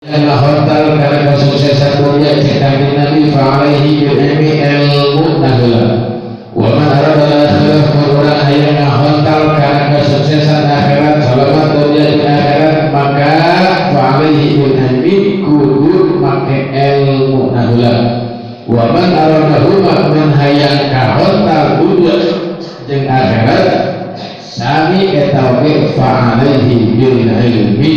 Hontal karena kesuksesan dunia cek kanjeng Nabi fa'alaihi bil ilmi ilmu nahula wa man arada al-akhirah urang hayang hontal karena kesuksesan akhirat selamat dunia di akhirat maka fa'alaihi bil ilmi kudu make ilmu nahula wa man aradahu man hayang kahontal dunia jeung akhirat sami eta oge fa'alaihi bil ilmi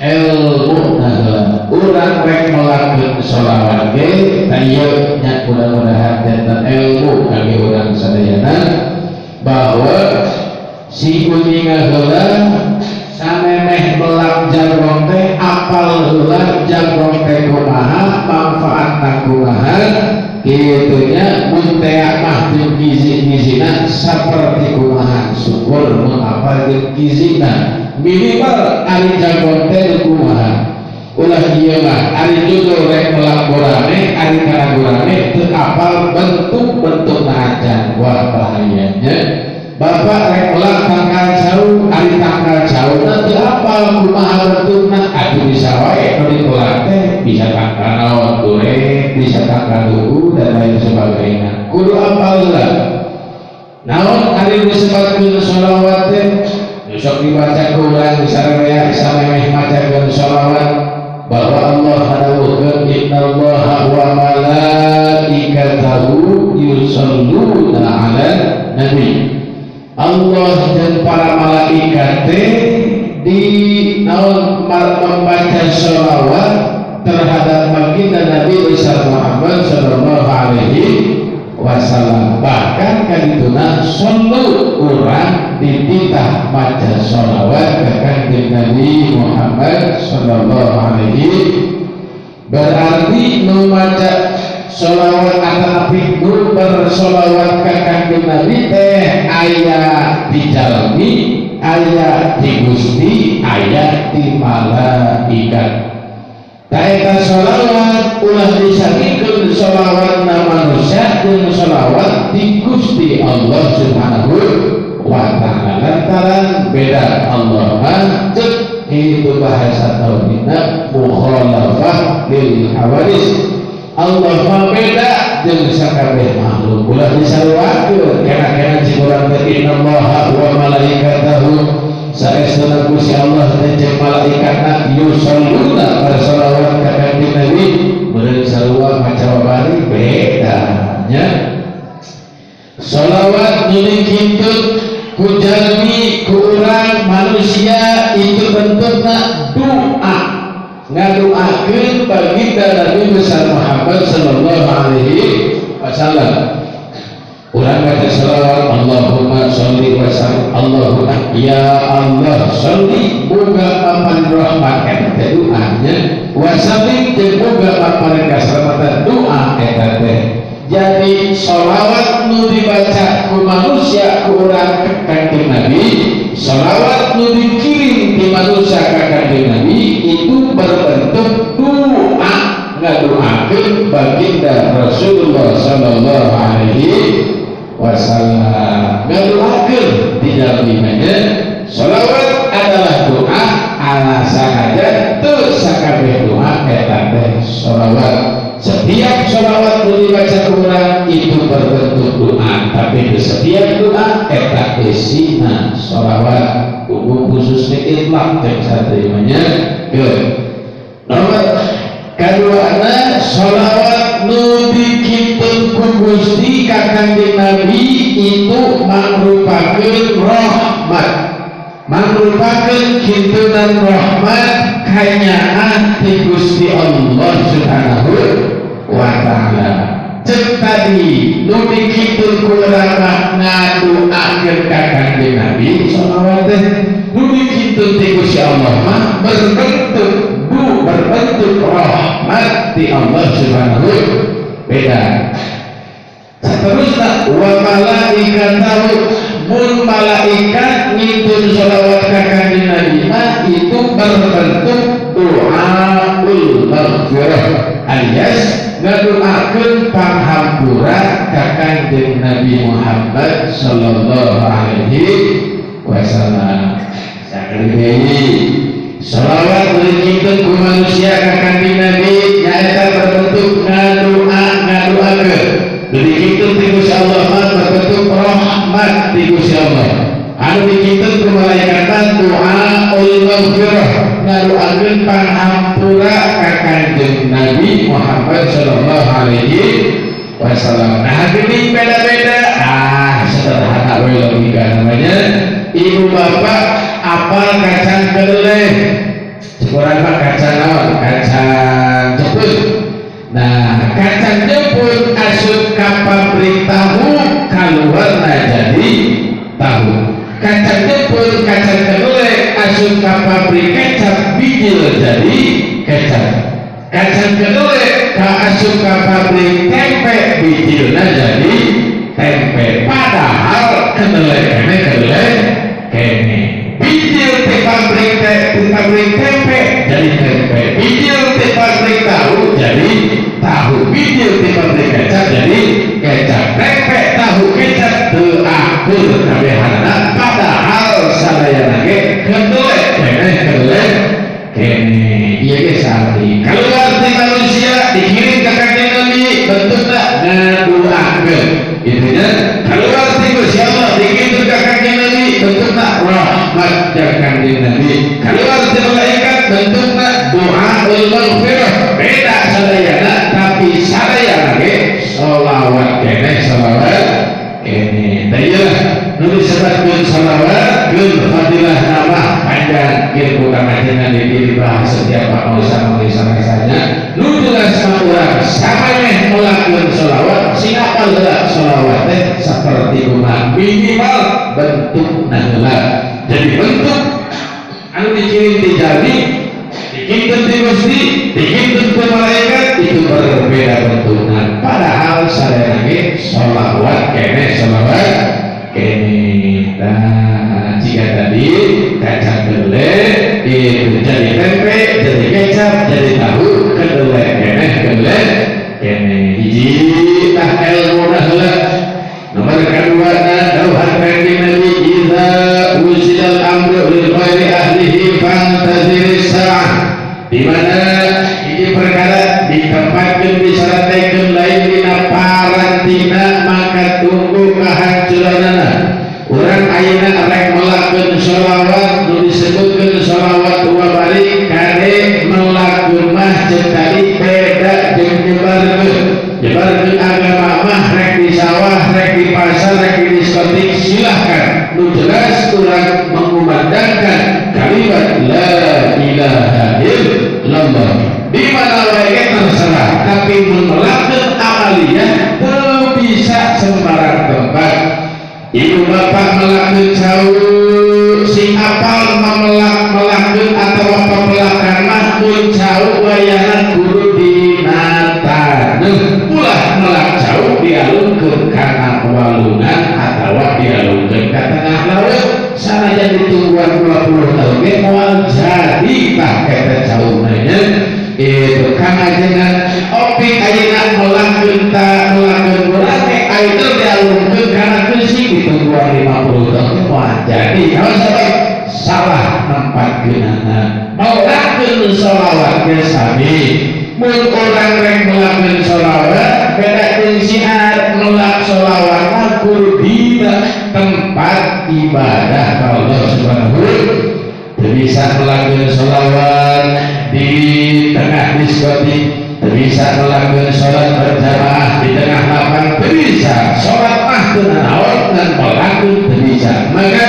ilmu nahula. Urang rek melakukan sholawat ge tayeu nya mudah-mudahan janten ilmu kami urang sadayana bahwa si uninga heula samemeh melak jagrong teh apal heula jagrong teh kumaha manfaatna kumaha kitu nya mun teh mah jeung gizi-gizina saperti kumaha syukur mun apal jeung gizina minimal ari jagrong teh kumaha ulah ieu mah ari judul rek melak gorane ari kana gorane teu apal bentuk-bentukna acan wah bahayanya bapak rek melak tangkal jauh ari tangkal jauhna teu apal kumaha bentukna atuh bisa wae nu ditolak teh bisa tangkal naon goreng bisa tangkal duku dan lain sebagainya kudu apal heula naon ari disebutkeun sholawat teh besok dibaca ku urang sararea samemeh macakeun sholawat bahwa Allah hadawuhkeun innallaha wa malaikatahu yusholluna 'alan nabi. Allah dan para malaikat di naon membaca sholawat terhadap baginda Nabi besar Muhammad sallallahu alaihi wasallam. Bahkan kadituna sallu urang dititah maca sholawat ka Kanjeng Nabi Muhammad sallallahu alaihi. Berarti nu maca sholawat atanapi nu bersolawat ka Kanjeng Nabi teh aya di jalmi, aya di Gusti, aya di malaikat. Taeta sholawat ulah disangikeun sholawatna manusia jeung sholawat di Gusti Allah Subhanahu wa ta'ala. Lantaran beda Allah mah cek itu bahasa tauhidna mukhalafah lil hawadis. Allah mah beda jeung sakabeh makhluk ulah disaruakeun kana-kana cik urang teh innallaha wa malaikatahu saestuna Gusti Allah teh jeung malaikatna yusholluna bersolawat ka Kanjeng Nabi meureun sarua maca babari beda nya. Sholawat nu dikintun ku jalmi ku urang manusia itu bentukna doa ngadoakeun baginda Nabi besar Muhammad sallallahu alaihi wasallam. Urang baca sholawat Allahumma sholli wa sallim Allahumma ya Allah sholli boga paparin rahmat eta teh doanya wa sallim jeung boga paparin kasalamatan doa eta teh. Jadi sholawat nu dibaca ku manusia ku urang ka Kanjeng Nabi, sholawat nu dikirim di manusia ka Kanjeng Nabi itu berbentuk doa ngadoakeun baginda Rasulullah sallallahu alaihi wasallam. Ngadoakeun di dalam imannya sholawat adalah doa alasan aja teu sakabeh doa eta teh sholawat. Setiap sholawat yang dibaca urang itu berbentuk doa, tapi setiap doa eta isina sholawat umum khususnya itlaq teh saterimanya. Nomor kaduana sholawat nu dikintun ku Gusti ka Kanjeng Nabi itu mangrupakeun rahmat, mangrupakeun kintunan rahmat kanyaah ti Gusti Allah Subhanahu wa ta'ala. Cek tadi nu dikintun ku urang ngadoakeun ka Kanjeng Nabi sholawat teh nu dikintun ti Gusti Allah mah berbentuk berbentuk rahmat di Allah Subhanahu beda. Seterusnya wa malaikatahu mun malaikat ngintun sholawat ka Kanjeng Nabi mah itu berbentuk doaul maghfirah alias ngadoakeun panghampura ka Kanjeng Nabi Muhammad sallallahu alaihi wasallam. Sakali deui sholawat dikintun ku manusia ngadoakeun panghampura ka Kanjeng Nabi Muhammad sallallahu alaihi wasallam. Nah gini beda-beda, ah sederhana we logika namanya. Ibu bapak apal kacang kedelai, kurang mah kacang naon? Kacang jepun. Nah kacang jepun asup ka pabrik tahu, kaluarna jadi tahu. Kacang jepun, kacang kedelai asup ka pabrik kecap, bijil jadi kecap. Kacang kedelai ka asup ka pabrik tempe, bijilna jadi tempe. Padahal kedelai kene kedelai kene. Bijil di pabrik tempe jadi tempe, bijil di pabrik tahu jadi tahu, bijil di pabrik kecap jadi kecap. Tempe, tahu, kecap teu akur kabehanana, padahal sadayana ge kedelai kene kedelai kene. Ieu ge sami. Kaluar ti manusia dikirim ka Kanjeng Nabi bentukna ngaduakeun. Intinya kaluar ti Gusti Allah dikirim ka Kanjeng Nabi bentukna rahmat jang Kanjeng Nabi. Kaluar ti malaikat bentukna doaul maghfirah. Beda sadayana tapi sadayana ge sholawat kene sholawat kene. Tah ieu nu disebutkeun sholawat geun fadilah nama panjang ieu ku Kanjeng Nabi dibahas setiap pausan rasanya. Nu jelas mah urang samemeh melakukan sholawat sing apal heula sholawat teh saperti kumaha, minimal bentukna heula. Jadi bentuk anu dikirim ti jalmi, dikirim ti Gusti, dikirim ti malaikat itu berbeda bentukna. Padahal sadayana ge sholawat kene sholawat kene. Nah jika tadi kacang kedelai itu jadi tempe, jadi kecap, jadi tahu, kedelai kene kedelai kene. Hiji tah ilmu heula. Nomor kedua dawuhan Kanjeng Nabi idza wujidal amru lil ghairi ahlihi fantaziris sa'ah. Di mana hiji perkara ditempatkeun disaratekeun lain dina parantina maka tunggu kehancuranana. Urang ayeuna rek melakukan sholawat nu disebutkeun sholawat wa balik kade melakukan mah jeung tadi beda jeung nyebarkeun. Nyebarkeun agama mah rek di sawah, rek di pasar, rek di diskotik silahkan. Nu jelas urang mengumandangkan kalimat la ilaha illallah. Di mana wae terserah, tapi melakukan amaliyah teu bisa sembarang tempat. Ibu bapak melakukan jauh sing apal memelak melakukan atau apa melakukan mah mun jauh wayahna guru dina taneuh ulah melak jauh dialungkeun kana walungan atawa dialungkeun ka tengah laut. Sanajan ditungguan 20 tahun ge moal jadi tah eta jauhna nya. Itu kang ajengan opik ayeuna melakukan ta melakukan urang ayeuna dialungkeun kana keusik ditungguan 50 tahun moal jadi. Kalau sampai salah nempatkeunana melakukan sholawat ge sami. Mun urang rek melakukan sholawat beda jeung syiar melak sholawat mah kudu dina tempat ibadah ka Allah Subhanahu wa taala. Bisa melakukan sholawat di tengah diskotik, bisa melakukan sholat berjamaah di tengah lapang, bisa sholat mah teu nanaon dan melakukan bisa. Maka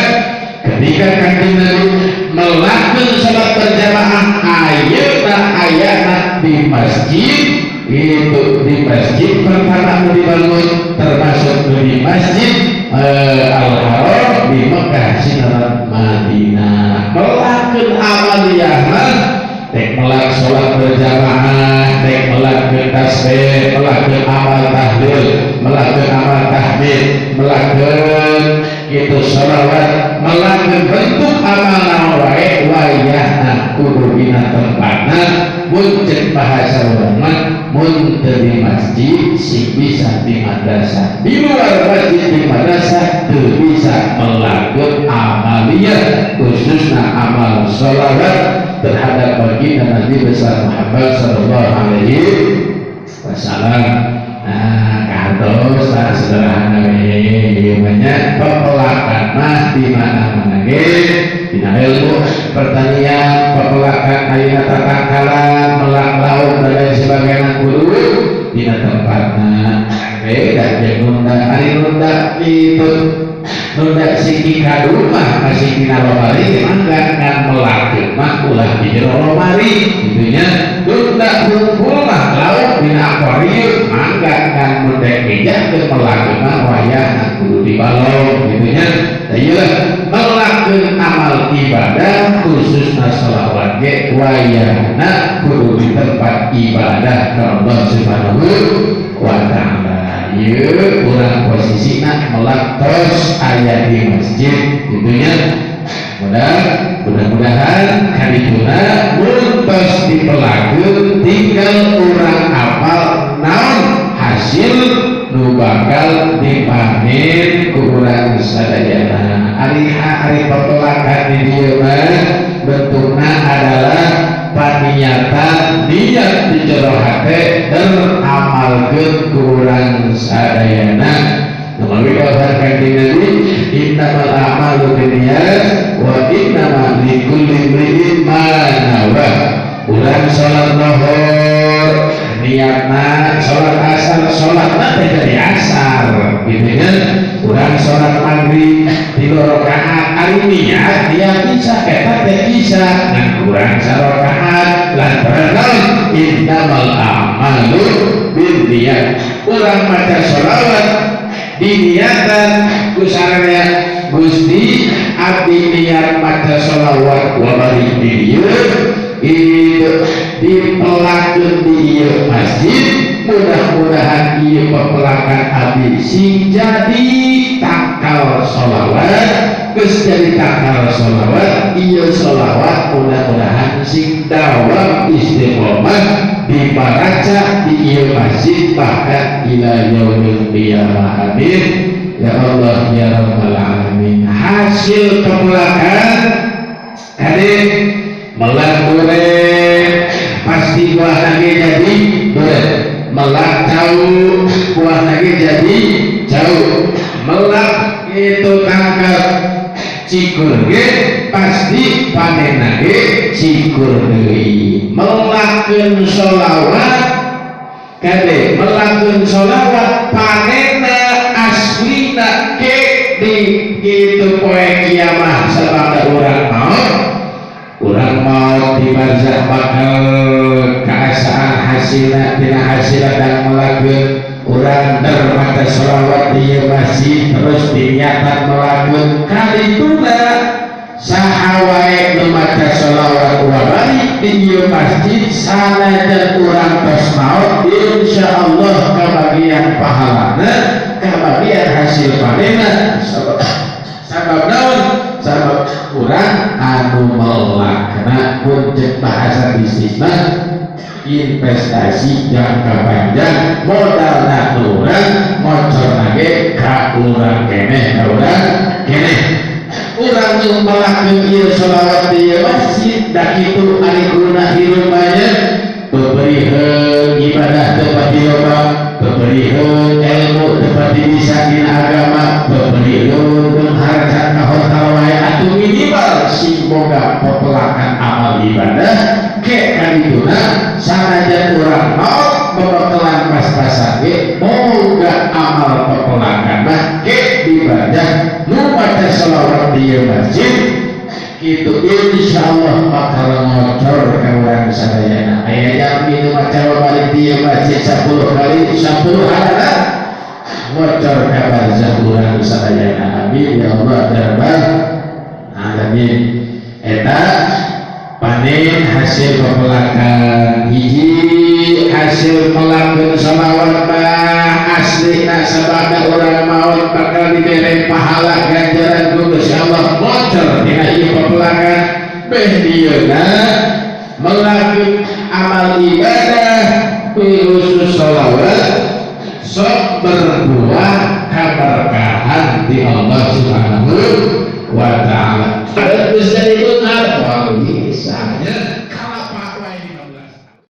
ketika Kanjeng Nabi melakukan sholat berjamaah ayeuna ayana di masjid, itu di masjid pertama dibangun termasuk di masjid Al-Haram di Mekah sinaran Madinah. Melakukan amaliyah mah tek melak sholat berjamaah, tek melak tasbih, melakukan amal tahlil, melakukan amal tahmid, melakukan itu sholawat, melakukan bentuk amal naon wae wayahna kudu dina tempatna. Mun ceuk bahasa urang mah mun teu di masjid sing bisa di madrasah, di luar masjid di madrasah teu bisa melakukan amaliyah khususna amal sholawat terhadap baginda Nabi besar Muhammad sallallahu alaihi wasallam. Nah, Atau secara sederhana we ieu mah nya pepelakan mah di mana-mana ge dina ilmu pertanian pepelakan ayeuna tatangkalan melak lauk dan lain sebagainya kudu dina tempatna beda jeung nunda ari nunda kitu nunda siki ka rumah masih dina lomari mangga ngan melakeun mah ulah di jero lomari kitu nya nunda hungkul mah lauk dina akuarium mangga ngan mun dek bejakeun melakeun mah wayahna kudu dibalong kitu nya. Ieu melakeun amal ibadah khususna sholawat ge wayahna kudu di tempat ibadah ka Allah Subhanahu wa taala. Ieu urang posisina melak tos aya di masjid kitu nya. Mudah-mudahan kadituna mun tos dipelakeun tinggal urang apal naon hasil nu bakal dipanen ku urang sadayana. Ari ari pepelakan di dieu mah bentukna adalah paniatan niat di jero hate dan amalkeun ku urang sadayana. Melalui kabar Kanjeng Nabi, innamal a'malu binniyat wa innama likulli imri'in ma nawa. Urang salat lohor niatna salat asar, salatna teh jadi asar gitu nya. Urang salat maghrib 3 rakaat ari niat niat isya eta teh isya ngan kurang sarakaat lantaran naon innamal a'malu binniyat. Urang maca sholawat diniatan ku sararea Gusti abdi niat maca sholawat wa bari di dieu itu dipelakeun di ieu masjid, mudah-mudahan ieu pepelakan abdi sing jadi tangkal sholawat, geus jadi tangkal sholawat ieu sholawat mudah-mudahan sing dawam istiqomah dibaraca di ieu masjid bahkan ila yaumil qiyamah. Amin ya Allah ya rabbal alamin. Hasil pepelakan kade melak duren pasti buah lagi jadi duren, melak jauh buah lagi jadi jauh, melak itu tangkal cikur ge pasti panen lagi cikur deui. Melakeun sholawat kade melakeun sholawat panenna aslina ke di kitu poe kiamah sabada urang maot. Urang maot di barzah bakal kaasaan hasilna tina hasilna dan melakeun urang dermata sholawat di masjid terus dinyatakan melakeun kalituna saha wae nu maca sholawat wabari di ieu masjid sanajan urang tos maot insyaallah kabagian pahalana kabagian hasil panenna. Sabab naon? Sabab urang anu melakna pun cek bahasa bisnis mah investasi jangka panjang modalna urang ngocorna ge ka urang keneh ka urang keneh. Urang nu melakeun ieu sholawat di ieu masjid da kitu ari guna hirup mah nya beberiheun ibadah teu pati loba, beberiheun ilmu teu pati bisa dina agama, beberiheun harta ka hotel wae atuh minimal sing boga pepelakan amal ibadah ke kadituna sanajan urang maot bebekelan pas-pasan ge boga amal pepelakan mah ke ibadah nu maca sholawat di ieu masjid kitu insyaallah bakal ngocor ka urang sadayana. Aya jalmi nu maca balik di ieu masjid 10 kali 10 hadana ngocor ka barzah urang sadayana. Amin ya Allah ya rabbal alamin. Eta panen hasil pepelakan hiji hasil melakukan sholawat mah aslina sabada urang maot bakal dibere pahala ganjaran ku Gusti Allah ngocor dina ieu pepelakan. Beh dieuna melakukan amal ibadah